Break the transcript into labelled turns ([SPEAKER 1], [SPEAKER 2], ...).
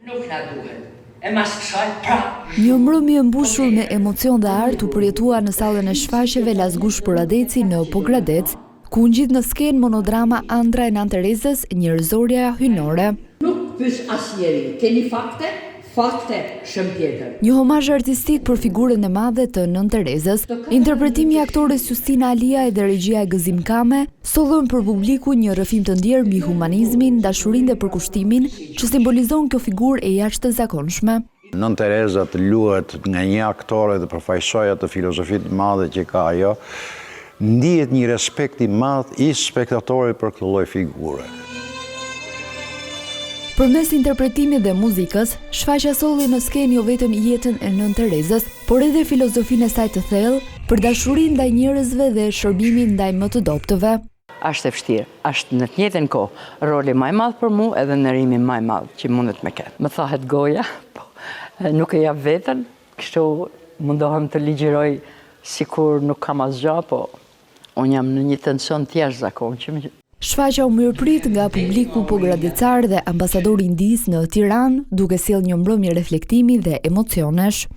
[SPEAKER 1] Nuk na duhet. E mas kësaj prapë
[SPEAKER 2] Një mbrëmje e mbushur me emocion dhe art u përjetua në sallën e shfaqjeve Lasgush Poradeci në Pogradec, ku u ngjit në skenë monodrama Andrra e Nanë Terezës, Njerëzorja Hyjnore.
[SPEAKER 1] Nuk pyes asnjeri, keni fakte? Fakte, Shën Pjetër.
[SPEAKER 2] Një homazh artistik për figurën e madhe të Nënë Terezës, interpretimi i aktores Justina Aliaj dhe regjia e Gëzim Kame, sollën për publikun një rrëfim të ndjerë mbi humanizmin, dashurinë dhe përkushtimin që simbolizon kjo figurë e jashtëzakonshme.
[SPEAKER 3] Nënë Tereza të luhet nga një aktore dhe përfaqësojë atë filozofi të madhe që ka ajo, ndihet një respekt i madh i spektatorit për këtë lloj figure.
[SPEAKER 2] Përmes interpretimit dhe muzikës, shfaqja solli në skenë jo vetëm jetën e Nënë Terezës, por edhe filozofinë e saj të thellë për dashurinë ndaj njerëzve dhe shërbimin ndaj më të dobëtëve.
[SPEAKER 1] Asht e vështirë, asht në të njëjtën kohë roli ma i madh për mu edhe nderimi ma i madh që mundet me kenë. Më thahet goja, po nuk e jap veten, kështu mundohem të ligjëroj sikur nuk kam asgjë, po unë jam në një tension të jashtëzakonshëm.
[SPEAKER 2] Shfaqja u mirëprit nga publiku pogradecar dhe ambasadori i Indisë në Tiranë, duke sjellë një mbrëmje reflektimi dhe emocionesh.